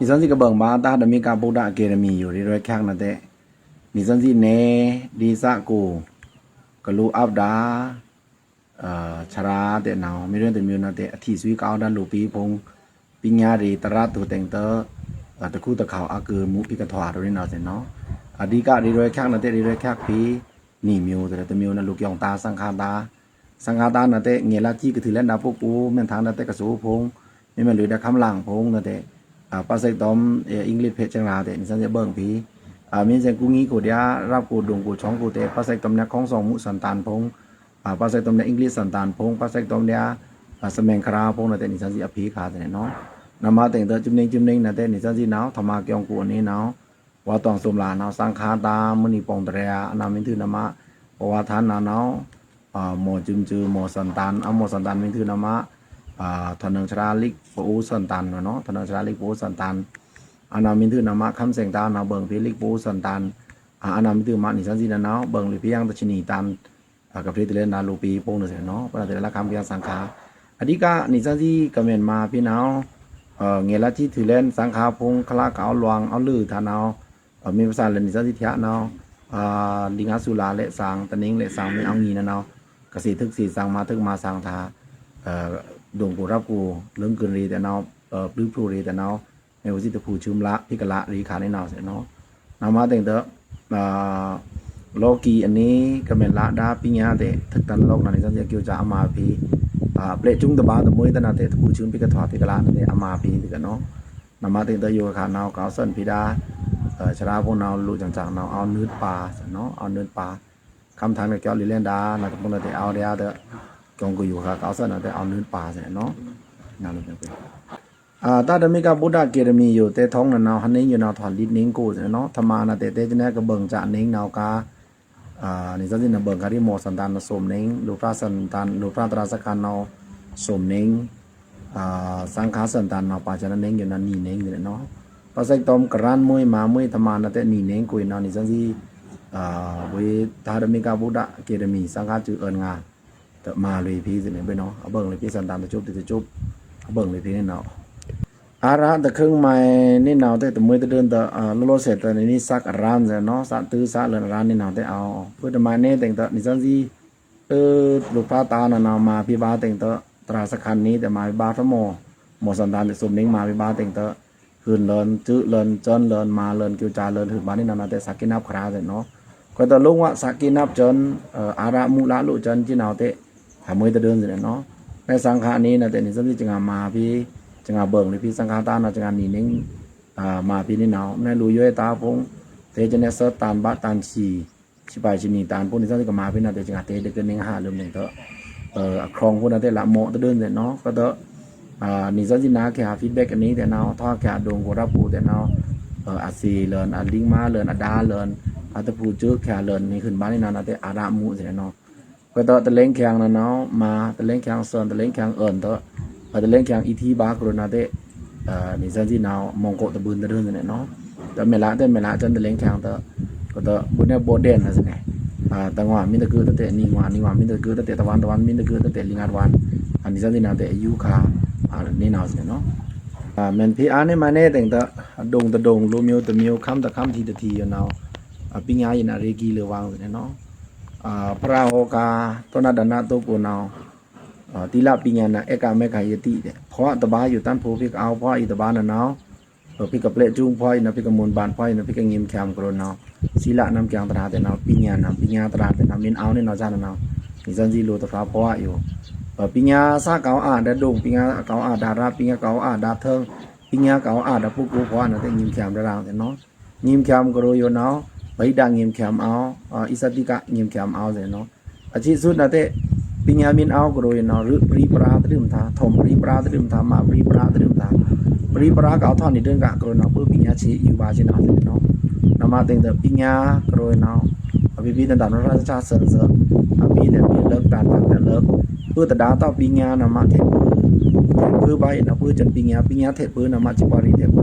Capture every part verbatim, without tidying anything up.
နီသွဉ်းစံကဘင်ဗာႏ တဟတ်အမေရိကဗုဒ္ဓအကယ်ဒမီယို ရေရွဲချက်နတဲ နီသွဉ်းစံနဲ ဒီစကို ကလူအပ်ဒါ ဆရာတဲနဝ် မီးရွဲတမီနတဲ အထီသွီကအဝ်ဒါလူပီဖုံ ပညာရေး တရတ်တူတဲင်တ တခုတခေါက်အကမူဖိကထွားရိုးနီနဝ်စဲ့နီ အဓိကရေရွဲချက်နတဲ ရေရွဲချက်ဖီ နီမျိုး တမျိုးနလူကွန်တာ စံခါတာ စံခါတာနတဲ ငယ်လကြီးကထီလဲနပုပ်ပူ မ့ၢ်ထန်နတဲကဆိုဖုံ မ့မ့ၢ်လွေဒခမ်းလင်ဖုံနတဲ ပစိတ်တုံး English ဖဲ့ချင်ရာတဲ နီသွဉ်းစံဘင်ဖီ မင်းစံကူငီးကိုဒျာ ရပ်ကိုဒုံကိုချောင်းကိုတဲ ပစိတ်တုံးနခေါင်းဆောင်မှုစံတန်ဖုံ ပစိတ်တုံးန English စံတန်ဖုံ ပစိတ်တုံးဒျာ စမင်ခရာဖုံနတဲ နီသွဉ်းစံအဖီခါတဲနီ နမတဲင်တ จุ่มนิ่งจุ่มนิ่งနတဲ နီသွဉ်းစံနဝ် ထမကွန်ကိုအနီနဝ် ဝါတွင်စုံလနဝ် စံခါတာ မုနီပုံတရံ အနဝ်မင်းထုနမ ပဝါထန်နဝ် မော်จุ่มจุ่ม မော်စံတန် အမော်စံတန်မင်းထုနမ ထနင်ချရာလိကပအိုးစံတန်နီ ထနင်ချရာလိကပအိုးစံတန် အနဝ်မင်းထုနမ ခမ်းစင်တာနဝ် ဘင်ဖီလိကပအိုးစံတန် အနဝ်မင်းထုမ နီသွဉ်းစံနဝ် ဘင်လွေဖီယင်တချင်နီတန် ကဖီတလဲနလူပီဖုံနစဲ့နီ ပနတဲလခမ်းကယင်စံခါ အဓိက နီသွဉ်းစံကမ့ၢ်မၤဖီနဝ် ငယ်လကြီးထီလဲ စံခါဖုံ ခလကအဝ်လွင်အဝ်လွေထန်နဝ် မ့ၢ်ပစာလဲ နီသွဉ်းစံထျာနဝ် လီငါဆူလာလဲစံ တနင်လဲစံ မ့ၢ်အဝ်ငီနဝ် ကစီထုကစီစံ မၤထုကမၤစံထႃ ဒုံကိုရပ်ကို လင်းကင်ရီတဲနဝ် ပျုဖရူရီတဲနဝ် မ့ၢ်ဝစံတဖူချုံလဖီကလရီခါနီနဝ်စဲ့နီ နမတဲင်တ လောကီအနီ ကမ့ၢ်လဒါပညာတဲ ထုးတန်လောကနၤ နီသွဉ်းစံအကဵုကၠၢအမၤဖီ ပျဲ့ချုံတဘါတမွေးတနၤတဲ တဖူချုံဖီကထွားဖီကလနတဲ အမၤဖီတကနီ နမတဲင်တယိုခါနဝ် ကအဝ်သွဉ်ဖီဒါ ဆရာဖုံနဝ် လူစံစံနဝ် အဝ်နွတ်ပါ အဝ်နွတ်ပါ ခမ်းထန်ကကျော်လီလဲဒါ နတဖုံနတဲ အဝ်ဒျာတ ကွန်ကိုယိုခါ ကအဝ်သွဉ်နတဲ အဝ်နွတ်ပါစဲ့နီ တဟတ်အမေရိကဗုဒ္ဓအကယ်ဒမီယို တဲထုံးနနဝ် ဟနှိုင်းယိုနဝ် ထွာ်လိတ်နှိုင်းကိုစဲ့နီ ထမနတဲ တဲကနဲကဘင်စံနှိုင်းနဝ်ကါ နီသွဉ်းစံနဘင်ကရီမော်စံတန်နစုံနှိုင်း လူဖျါစံတန် လူဖျါတရာစခါနဝ် စုံနှိုင်း စံခါစံတန်နဝ် ပါချင်နနှိုင်းယိုနဝ် နီနှိုင်းစဲ့နီ ပစိတ်တုံးကရန်မွေးမၤမွေး ထမနတဲ နီနှိုင်းကိုယိုနဝ် နီသွဉ်းစံ ဝေး တဟတ်အမေရိကဗုဒ္ဓအကယ်ဒမီ စံခါစုအန်ငါ တမၤလွေဖီစဲ့နီ ဘဲနီ အဘင်လွေဖီစံတန်တစုပ်တစုပ် အဘင်လွေဖီနီနဝ် အာရတခင်းမိုင်နီနဝ်တဲ တမွေးတဒိုင်းတ လောလောဆယ်တနံၤစံအရန်စဲ့နီ စံတုစံလန်အရန်နီနဝ်တဲ အဝ် ဖုတမၤနဲတဲင်တ နီသွဉ်းစံ လူဖျါတၢ်နနဝ် မၤဖီဘါတဲင်တ တရာစခါနံၤတဲ မၤဖီဘါထမော် မော်စံတန်တဲ စုံနှိုင်းမၤဖီဘါတဲင်တ ဟုန်လန် စုလန် စၢၚ်လန် မၤလန် ကဵုကၠၢလန် ဟုန်ဘါနီနဝ်နတဲ စံကိနပ်ခရာစဲ့နီ ကွဲးတလုံးဝ စံကိနပ်စၢၚ် အာရမူလလိုစၢၚ်ကီနဝ်တဲ တမွေးတဒိုင်းစဲ့နီ နဲစံခါနံၤနတဲ နီသွဉ်းစံ စင်ဂၤမၤဖီ စင်ဂၤဘင်လွေဖီ စံခါတၢ်နဝ် စင်ဂၤနီနှိုင်း မၤဖီနီနဝ် နဲလူယွဲတၢ်ဖုံ တဲကနဲစၢတန်ဘါတန်ချီ ချီပိုင်ချီနီတန်ဖုံ နီသွဉ်းစံကမၤဖီနတဲ စင်ဂၤတဲတကနဲဟါလမ်တဲင်တ အခရောင်ဖုံနတဲ လမော်တဒိုင်းစဲ့နီ ကွဲးတ နီသွဉ်းစံနခါ feedbackအနံၤတဲနဝ် ထွာ်ခါဒုံကိုရပ်ကိုတဲနဝ် အစီလန် အလင်းမလန် အဒါလန် အတဖူစုခါလန် နီဟုန်ဘါနီနဝ်နတဲ အာရမူစဲ့နီ ကွဲးတ တလဲင်ခၠင်နနဝ် မၤ တလဲင်ခၠင်စၢၚ် တလဲင်ခၠင်အၚ်တ တလဲင်ခၠင်အီထီဘါကရူနတဲ နီသွဉ်းစံနဝ် မုန်ကိုတဘိုးတဒိုင်းစဲ့နီ တမဲလးတဲမဲလး စၢၚ်တလဲင်ခၠင်တ ကွဲးတ ဘိုးနဲဘိုးဒဲနစဲ့နီ တငွေမံတကုတတဲ နံၤငွေ နံၤငွေမံတကုတတဲ တဝၼ်တဝၼ်မံတကုတတဲ လီငါတဝၼ် နီသွဉ်းစံနတဲ ယူခါ နီနဝ်စဲ့နီ မ့ၢ်ဖီအါန့ၢ်မၤနဲတဲင်တ ဒုံတဒုံ လူမျိုးတမျိုး ခမ်းတခမ်း ထီတထီယိုနဝ် ပညာရေးန ရေကီလေဝံစဲ့နီ ဖရာဟောကါ သောဏ္ဍနသုတ်ကိုနဝ် သီလ ပညာ နဲ့ ဧကမဂ္ဂယတိ တဲ့ ဘဝတစ်ပါး ယူတန်းဖိုဖိကအဝ် ဘဝအံၤတစ်ပါးနနဝ် ဖိကပျဲ့ကျူ ဘဝအံၤနဝ် ဖိကမုန်ပၢန် ဘဝအံၤနဝ် ဖိကငိမ်ခံဂရူနဝ် သီလ နမ်ကျန်တရာတဲ့နဝ် ပညာ နမ် ပညာတရာတဲ့နဝ် မင်းအောင် နဲ့ နော် ကျန်နဝ် နီသွဉ်းစံလိုတဖရာ ဘဝအံၤ ပညာစကအဝ်အာဒါဒုံ ပညာကအဝ်အာဒါရ ပညာကအဝ်အာဒါထႅင် ပညာကအဝ်အာဒါပုဂ္ဂိုလ် ဘဝနဝ် တဲ့ ငိမ်ခံတရာတဲ့နဝ် ငိမ်ခံဂရူယိုနဝ် ပဟိတငိမ်ခံအဝ် အီ သတိကငိမ်ခံအဝ်စဲ့နီၤ အဆံးစုနဝ်တဲ့ ပညာမင်းအောင်ဂရူယိုနဝ် ရုပ်ပရိပရာသဒုမ်ထႃ ထောင်ပရိပရာသဒုမ်ထႃ မဟာပရိပရာသဒုမ်ထႃ ပရိပရာကအဝ် ထောင် နှစ်တွင်းကဂရူနဝ် ပုပညာချေယူပါစေနဝ်စဲ့နီၤ နမတ့ၢ်ဒီး ပညာဂရူယိုနဝ် အဘိဓမ္မာတန်တရာဇာဆၢၣ်သၢ အဘိဓမ္မာလက်တန်တရာ ပုသဒါတော့ ပညာနမထဲ ထဲဖုဘၣ်ယိုနဝ် ပုကျန်ပညာ ပညာထဲဖုနမ ကျိပ္ပါရီထဲဖု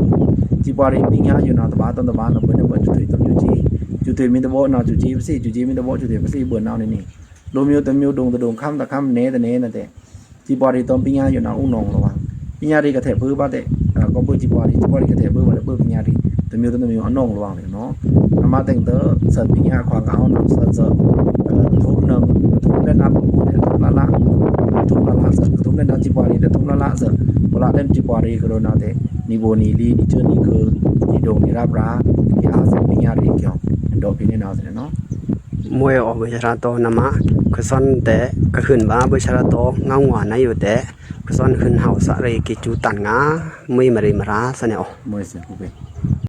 ကျိပ္ပါရီပညာယိုနဝ် တဘၣ်တန်တဘၣ်နဝ် ပုနဝ် ကျိုးထွေးတမျိုးကြီး ကျိုးထွေးမင်းတဘိနဝ် ကျိုးကြီးပစေ့ ကျိုးထွေးမင်းတဘိ ကျိုးထွေးပစေ့ဘိနဝ်န့ၣ်န့ၣ် လိုမျိုးတစ်မျိုး ဒုံတဒုံ ခမ်းတခမ်း နဲတနဲနဝ်တဲ့ ကျိပ္ပါရီတန်ပညာယိုနဝ် ဦးနှောင် လဝ် ပညာရီကထဲဖုဘၣ်တဲ့ ကပု စံးပှာရီ စံးပှာရီကတဲ ဗွဲဗွဲလဲ ဗွဲပညာရီ တမျိုးတမျိုး အနောင်လောင်းလေနော နမတဲင်တ ဆာပညာခွန်က အောင် နောက်ဆက် ဆာ ထုံးနံ ထုံးလက်နက် ပပူ ထုံးလက်နက် ထုံးလက်နက် စံး ထုံးလက်နက် စံးပှာရီ ထုံးလက်နက် စံး ပလာတန် စံးပှာရီ ကရောနာတဲ နီဗိုနီလီ နီချွိုနီခွို နီဒိုနီရပ်ရာ နီအာဆံ ပညာရီ ကျော် အဒို့ ပီန့နာစဲ့နီ မွေး အိုဗိုလ်ဆရာတော် နမ ကစွန်တဲ ကဟိုင်ဗာ ဗိုလ်ဆရာတော် ငေါင်းဝါနယိုတဲ ကစွန်ဟိုင်ဟဝ်စရီ ကီးကျူတန်ငါ မွေးမရီမရာ စဲ့န့ၣ် အို မွေးစဲ့ ဟုတ်ကဲ့